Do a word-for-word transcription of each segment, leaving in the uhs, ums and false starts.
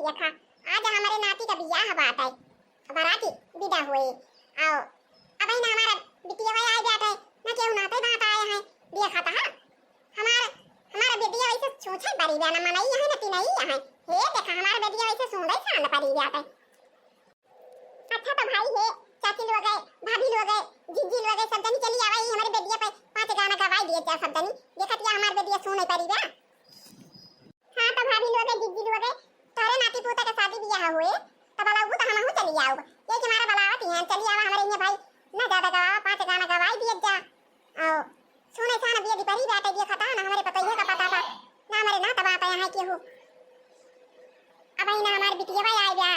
देखा, आज हमरे नाती का बियाह बाटे, बराती बिदा होए। अउ अबहिन हमार बिटिया आए बाटे, ना केहू नाते बात आए हैं। देखा त हा, हमार, हमार बेटिया वैसे सोचे बड़ी बा, ना मनई है ना तिनई है। हे देखा, हमार बेटिया वैसे सुंदर शान परी बाटे। अच्छा तो भाई हे, चाची लोग है, भाभी लोग है, जीजी लोग है, सब जनी चली आवा, ई हमरे बेटिया पे पाँच गाना गवाई दिए जा सब जनी। देखत या हमार बेटिया सुने परी बा। हाँ तो भाभी लोग है, जीजी लोग है, तोरे नाती पोता के शादी बियाह हुए, तब अलगू तो हमहू चली आउब। ये कि हमारा बलावत ही हैं, चली आवा हमरे इहाँ भाई, ना ज्यादा गवावा, पाँच गाना गवाई दिए जा। अउ सुने सान बिया दी परी बाटे, देखा था ना, हमरे पतोहिया का पता था, ना हमरे ना तबा आते हैं केहू। अबहिन हमार बिटिया आए बा।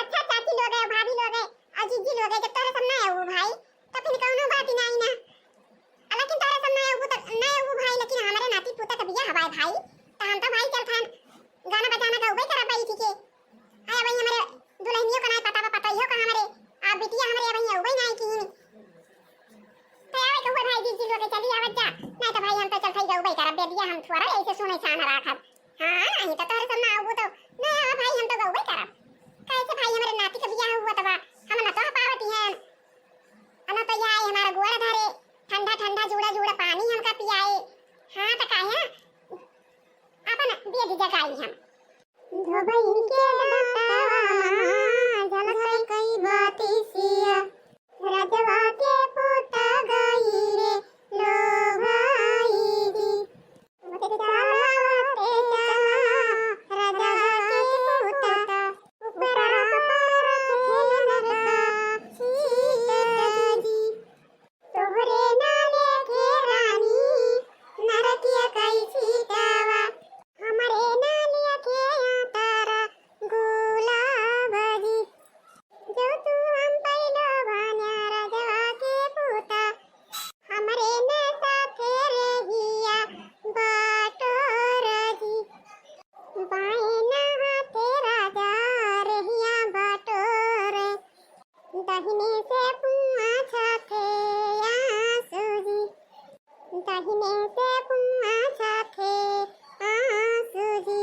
अच्छा चाची लोग है, भाभी लोग है, अउ जीजी लोग है, जब तोरे सब ना आऊ भाई, तो फिर कौनो बात ही नहीं ना। लेकिन तोरे सब ना आऊ तो ना आऊ भाई, लेकिन हमरे नाती पोता के बियाह हवाए भाई, तो हम तो भाई चल थान गाना बजाना गौबे करब बैठ के। आय अबही हमरे दुल्हनियो का नाय पता बा, पतोहियो का हमरे, आ बिटिया हमरे अबही अउबे नाय की। तो आवे के हुए भाई, जीजी लोग चली आवत जा, नहीं तो भाई हम तो चल थई गौबे करब, बेटिया हम थोड़ा ऐसे सुने सान राखब। हाँ, नहीं तो तोहरे सब ना आऊ तो, नहीं आवा भाई, हम तो गौबे करब। कैसे भाई, हमरे नाती का बियाह हुआ तबा, हम ना तो पावत ही हैं। अना तो या आई हमारा गोड़ धरे, ठंडा ठंडा जूड़ा जूड़ा पानी हमका पियाए। हाँ तो काहे, अपन बेदी जगाई हम। धोबई के दतवा झलकई बतिसिया, रजवा के पूत गई रे लो भाई जी। चलावते चला रजवा के पूत, ऊपरा पर खेलनर का सीत जी। तोहरे नाले के रानी नरकिया कई सीतावा, हमरे नाले के आतारा गुलाब जी। जो तू हम पैलो बान्या रजवा के पूता, हमरे न साथे रहिया बाटोर जी। बाएं न हाथे राजा रहिया बाटोर। दाहिने से पुआ छाथे आंसू जी, दाहिने से पुआ छाथे आंसू जी।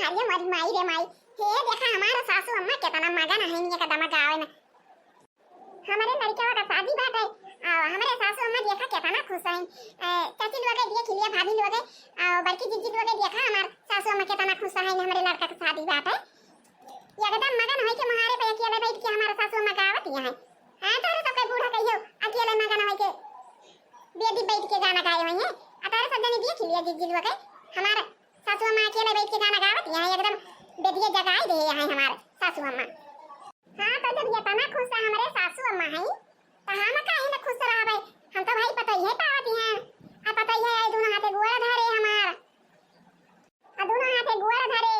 अरे मोरी माई रे माई, हे देखा हमार सासू अम्मा केतना मगन है इनके कदम गावे में। हमरे लड़कवा का शादी बाटे, आ हमरे सासू अम्मा देखा केतना खुश हैं। ए, चाची लोग देख लिया, भाभी लोग, आ बड़की जीजी लोग देखा हमार सासू अम्मा केतना खुश हैं, हमरे लड़का का शादी बाटे। एकदम मगन होई के मुहारे पे अकेले बैठ के हमार सासू अम्मा गावत ही हैं। हाँ, तोहरे सबके बूढ़ा कहियो अकेले मगन होई के बेदी बैठ के गाना गाए होई हैं। आ तोहरे सब जने देख लिया जीजी लोग, हमार सासू अम्मा अकेले बैठ के गाना गावत ही हैं, एकदम बेदिया जगाई दे हैं हमार सासू अम्मा। हाँ, तो जब एतना खुश है हमरे सासू अम्मा हैं, तो हम काहे न खुश रहबे? हम तो भाई पतोहिए पावत ही हैं, आ पतोहिए आई दोनों हाथे गोड़ धरे हमार। आ दोनों हाथे गोड़ धरे,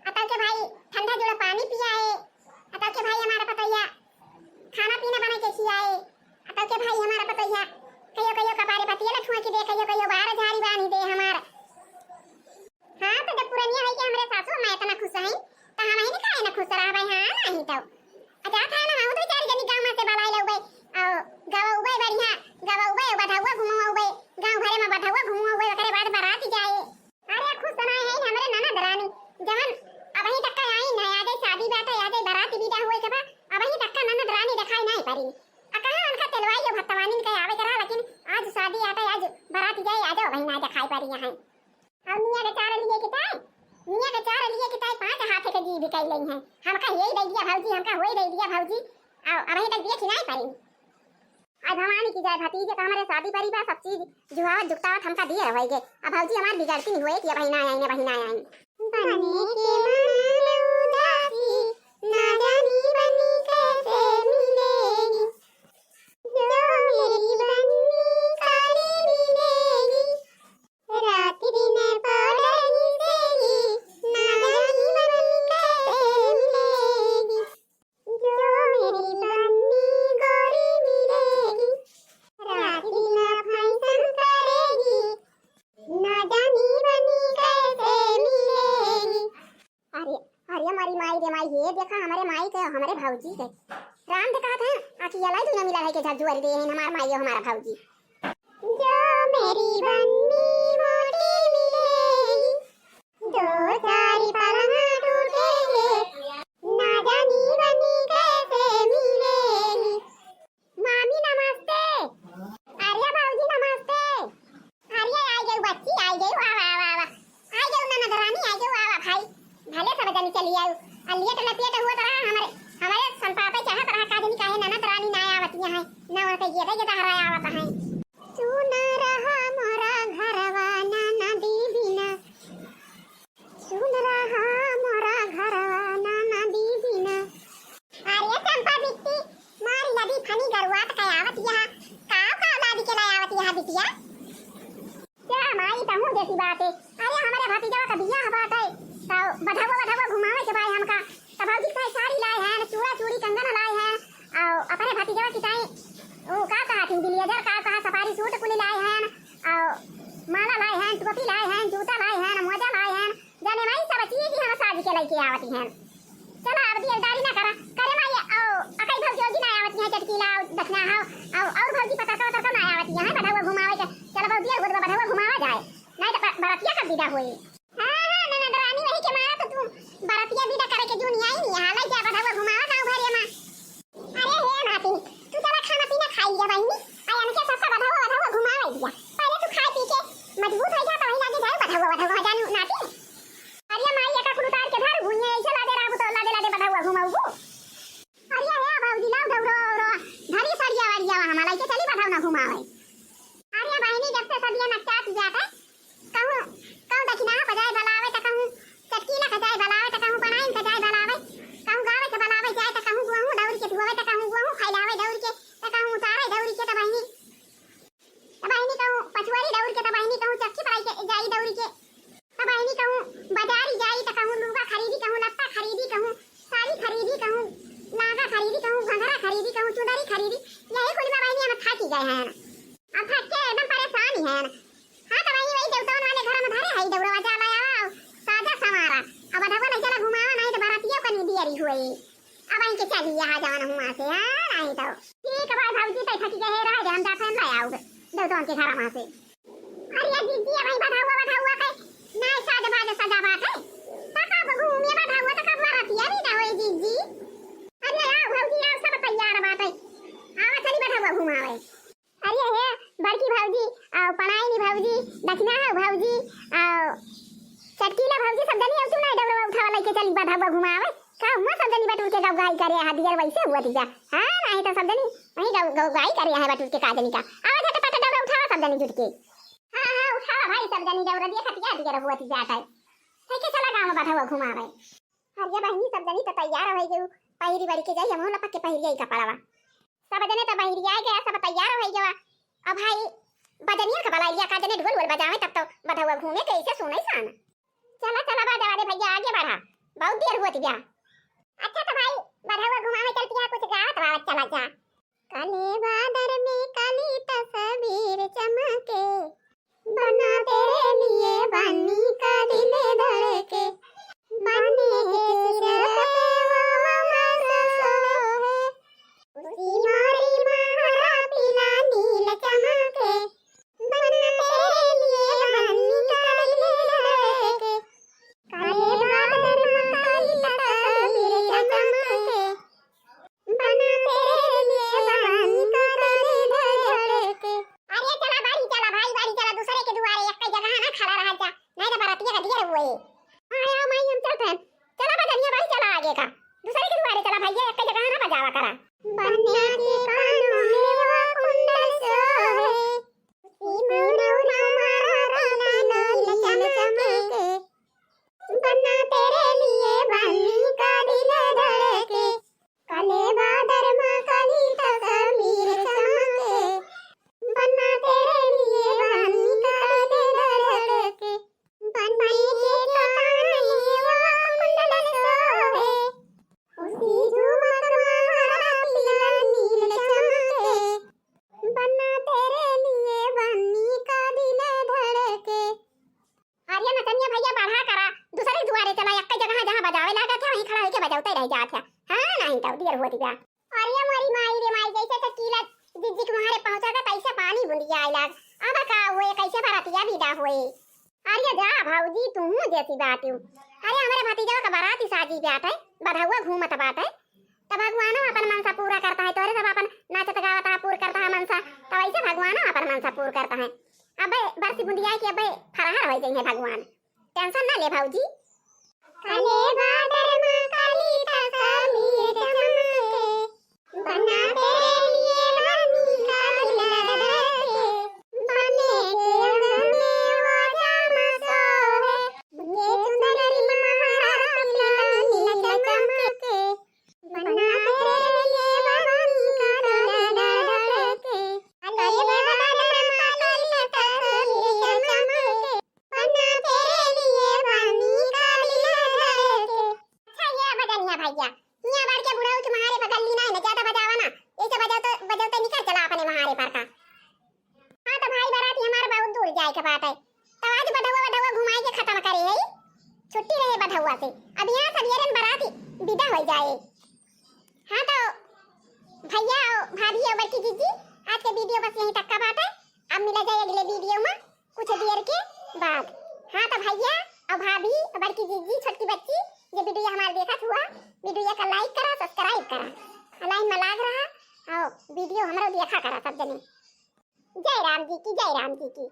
आ तब के भाई ठंडा जुड़ा पानी पियाए, आ तब के भाई हमारा पतोहिया खाना पीना बना के खियाए, आ तब के भाई हमारा पतोहिया कहियो कहियो कपारे पतिया लठुआ के दे, कहियो कहियो बार झारी बांधी दे हमार। हाँ, तो जब पुरनिया है कि हमरे सासू अम्मा इतना खुश हैं, तो हम ही काहे ना खुश रहबे? हाँ, नहीं तो। अच्छा था ना, हम तो चार जनी गाँव में से बलाए लउबे, और गवउबे बढ़िया, गवउबे, बढ़उबे, घुमउबे, गाँव भरे में बढ़उबे, घुमउबे, ओकरे बाद बारात जाए। अरे खुश तो ना है हमरे ननद रानी, जवन अबही तक का आई ना, आजे शादी बाटे, आजे बारात विदा हुए के बा, अबही तक का ननद रानी दिखाई नहीं पड़ी। आ कहाँ उनका तेलवाई भत्तवानिन के आवे के रहा, लेकिन आज शादी आटे, आज बारात जाए, आज अबही ना दिखाई पड़ी यहाँ। और मियाँ के चार लिए किताई, मियाँ के चार लिए किताई पाँच हाथे के जी बिकाई लई हैं। हमका यही दे दिया भौजी, हमका वही दे दिया भौजी, और अबही तक दिए खिलाई पड़ी। आज भवानी की जय, भतीजे का हमरे शादी परी बा, सब चीज जुहावत जुगतावत हमका दिए रहोगे। अब भौजी हमार बिगड़ती नहीं हुए कि अबही ना आई, अबही ना आई। बने के मन में उदासी, ना जानी बनी कैसे मिलेगी, जो मेरी बन्नी काली मिलेगी। रात दिन पाउडर घिसेगी, ना जानी बन्नी कैसे मिलेगी। जो मेरी बन्नी गोरी मिलेगी, रात दिन फैशन करेगी, ना जानी बन्नी कैसे मिलेगी। अरे, अरे, हमारी माई रे माई, ये देखा हमारे माई के, हमारे भौजी के। राम देखा था, आखी अलाई दुनिया मिला है के झज्जू वाली दे हैं हमार माई और हमारा भौजी। जो मेरी बन्नी मोटी मिलेगी, दो चली आउ। आ लेट लपेट हुआ तरह हमरे, हमरे संतापे चाहत रहा, का जनी काहे ननद रानी ना आवत यहाँ है, ना उनके गेदे गेदहरा आवत है। सुन रहा मोरा घरवा ननदी बिना, सुन रहा मोरा घरवा ननदी बिना। अरे चंपा बिट्टी, मारी लदी फनी गरुआत का आवत यहाँ, काव काव लादी के ला आवत यहाँ बिटिया? क्या माई, तहूँ जैसी बात है। अरे, हमरे भतीजवा का बियाह बाटे, तो बधौवा, बधौवा घुमावे के बाय हमका। तो भौजी के ताई साड़ी लाए हैं, चूड़ा, चूड़ी, कंगन लाए हैं, और अपने भतीजवा की ताई, वो का कहा थी, ब्लेजर का कहा, सफारी सूट कुल लाए हैं, और माला लाए हैं, टोपी लाए हैं, जूता लाए हैं, मोजा लाए हैं, जाने माई सब चीज ही हम साज के लेके आवती हैं। चला, अब दियरदारी ना करा। करे माई, ओ, अकई भौजी ना आवती हैं, चटकीला, दक्षिणा हो, और, और भौजी पतरका, पतरका ना आवती हैं, बधौवा घुमावे के। चला, भौजी, और बधौवा घुमावा जाए। नहीं तो ब-, बरतिया कब विदा होई? हाँ, हाँ, ननद रानी, वही के मारा तो तू बरतिया विदा करे के जून आई नहीं, हाँ, ले जा, बधौवा घुमावा गाँव भरे में। अरे हे नाती, तू चला खाना पीना खाई जा बहिनी, आ इनके सस्ता बधौवा, बधौवा घुमावे दिया। पहले तू खाए पी के मजबूत हो जा, तो वही लागे जाए बधौवा, बधौवा जानू नाती। अरे माई, एका कुल उतार के धर, भुइयां ऐसे लादे रहबू तो लादे लादे बधौवा घुमाउबू। अरे हे भौजी, लाओ दौड़ो, दौड़ो, धरी सरिया वरिया, हमारा लेके चली बधौवा घुमावे। अरे बहिनी, जब से सदिया नकचात जात है, कहूँ, कहूँ दक्षिणा का जाए बलावे, तो कहूँ चटकीला का जाए बलावे, तो कहूँ बनाइन का जाए बलावे, कहूँ गावे के बलावे जाए, तो कहूँ गोहूँ दौड़ के धोवे, तो कहूँ गोहूँ खैलावे दौड़ के, तो कहूँ उतारे दौड़ के, तो बहिनी, तो बहिनी कहूँ पछुआरी दौड़ के, तो बहिनी कहूँ चक्की पराई के जाई दौड़ के, तो बहिनी कहूँ बाजारी जाई, तो कहूँ लुगा खरीदी, कहूँ लत्ता खरीदी, कहूँ साड़ी खरीदी, कहूँ लागा खरीदी, कहूँ घंघरा खरीदी, कहूँ चुंदरी खरीदी, यही कुल में बहिनी हम थाकी गए हैं। अब थक के एकदम परेशान ही है ना। हाँ, तो वही, वही देवतवन वाले घर में धरे है, दौड़वा जाला आवा, साजा संवारा। अब बधौवा नहीं चला घुमावा, नहीं तो बरातिया कनी दियरी हुई। अब वहीं के चली यहाँ जवन हुआ से, हाँ, नहीं तो। ठीक है भाई, भौजी, तै थकी गए रह, हम जाते हैं, ले आओ देवतवन के घर में से। अरे दीदी, अब वहीं बधौवा, बधौवा के नहीं साज बाज सजा बात है। तो कब घूमे बधौवा, तो कब बरातिया भी ना होई दीदी। अरे आओ भौजी, आओ, सब तैयार बात है। आवा चली बधौवा घुमावे। अरे हे बड़की भौजी, आ, पड़ाइनी भौजी, दक्षिणा हो भौजी, आ, चटकीला भौजी, सब जनी अब तू ना डबरा उठावा लेके चली बधौवा घुमावे। का हुआ सब जनी बटुर के गौगाई करे है, दियर वैसे हुआ दीजा। हाँ, नहीं तो सब जनी वही गौ-, गौगाई करे है बटुर के का जनी का। आवा झटपट डबरा उठावा सब जनी जुट के। हाँ, हाँ, उठावा भाई सब जनी डबरा दिया खटिया दियर हुआ दीजा है। ठीक है, चला गाँव में बधौवा घुमावे। अरे बहिनी, सब जनी तो तैयार होइ गयू, पहिरी बड़ी के जाई, हमहू लपक के पहिरी आई कपड़वा। सब जने तो बहिरी आइ गया, सब तैयार होइ गया। अब भाई बजनिया का बलाई लिया, का जने ढोल वोल बजावे, तब तो बधौवा घूमे कैसे सुने सान। चला चला बाजा वाले भैया आगे बढ़ा, बहुत देर होत गया। अच्छा तो भाई बधौवा घुमावे चलती है, कुछ गावत वावत चला जा। काले बादर में काली तस्वीर चमके, बना तेरे लिए बनी का दिल धड़के, बने के सिर पे वो अमर सोहे। उसी मारी मारा पीला नील चमके, बना तेरे लिए बनी का दिल धड़के। काले बादल में काली तस्वीर चमके, बना तेरे लिए बनी का दिल धड़के। अरे चला बाड़ी चला भाई, बाड़ी चला, दूसरे के दुआरे एक जगह ना खड़ा रहा जा, नहीं तो बरातिया का दियर हुए। हाँ, आओ माई, हम चलते हैं। चला बजनिया बाड़ी चला आगे का, दूसरे के दुआरे चला भैया, एक जगह ना बजावा करा। बनिया के कानों में वो कुंडल सोहे, उसी में नूर हमारा काला नील चमके। बना तेरे लिए बनी का दिल धड़के, काले बादर में काली तस्वीर चमके। बना तेरे लिए बनी का दिल धड़के, बने के कानों में वो कुंडल सोहे, उसी झुमक में हमारा पीला नील चमके। बना तेरे लिए बनी का दिल धड़के। अरे नचनिया भैया बढ़ा करा, दूसरे दुआरे चला, एक जगह जहाँ बजावे लागत है, वहीं खड़ा होके बजावते रह जात है। हाँ, नहीं तो देर होती बा। अरे मोरी माई रे माई, जैसे चटकीला जिज्जी के वहाँ रे पहुँचा था, तैसे पानी बूंदिया आए लाग। अब का हुए, कैसे बरातिया विदा हुए? अरे जा भौजी, तू जैसी बात हूँ। अरे हमारे भतीजा का बाराती साजी बात है, बधौवा घूमत बात है, तो भगवानो अपन मनसा पूरा करता है, तोरे सब अपन नाचत गावत है, पूर करता है मनसा, तो वैसे भगवानो अपन मनसा पूर करता है। अबे बरसी बुंदिया के अबे फरहर होइ जइहे भगवान, tension ना ले भौजी। काले बादर बना तेरे लिए बनी काली लड़के, बने के अंगन में वो जामा सोहे, ये चुनरी महारानी नीला चमके, बना तेरे लिए बनी काली लड़के, अरे बना तेरे लिए चमके, बना तेरे लिए बनी काली लड़के। अच्छा, ये भजनिया भैया, हियाँ बढ़ के बुढ़ऊ तुम्हारे बगल ली ना, ना ज्यादा बजावा ना, ऐसे बजाओ तो, बजाओ तो निकल चला अपने महारे पर का। हाँ तो भाई, बराती हमारे बहुत दूर जाए के बात है, तो आज बधौआ, बधौआ घुमाए के खत्म करे है, छुट्टी रहे बधौआ से। अब यहाँ सब येरन बराती विदा हो जाए। हाँ तो भैया और भाभी और बड़की जीजी, आज के वीडियो बस यहीं तक का बात है। अब मिला जाए अगले वीडियो में कुछ देर के बाद। हाँ तो भैया और भाभी और बड़की जीजी, छोटकी बच्ची, जे वीडियो हमारे देखत हुआ, वीडियो का लाइक करा, सब्सक्राइब करा, लाइन में लाग रहा और वीडियो हमरो देखा करा सब जने। जय राम जी की, जय राम जी की।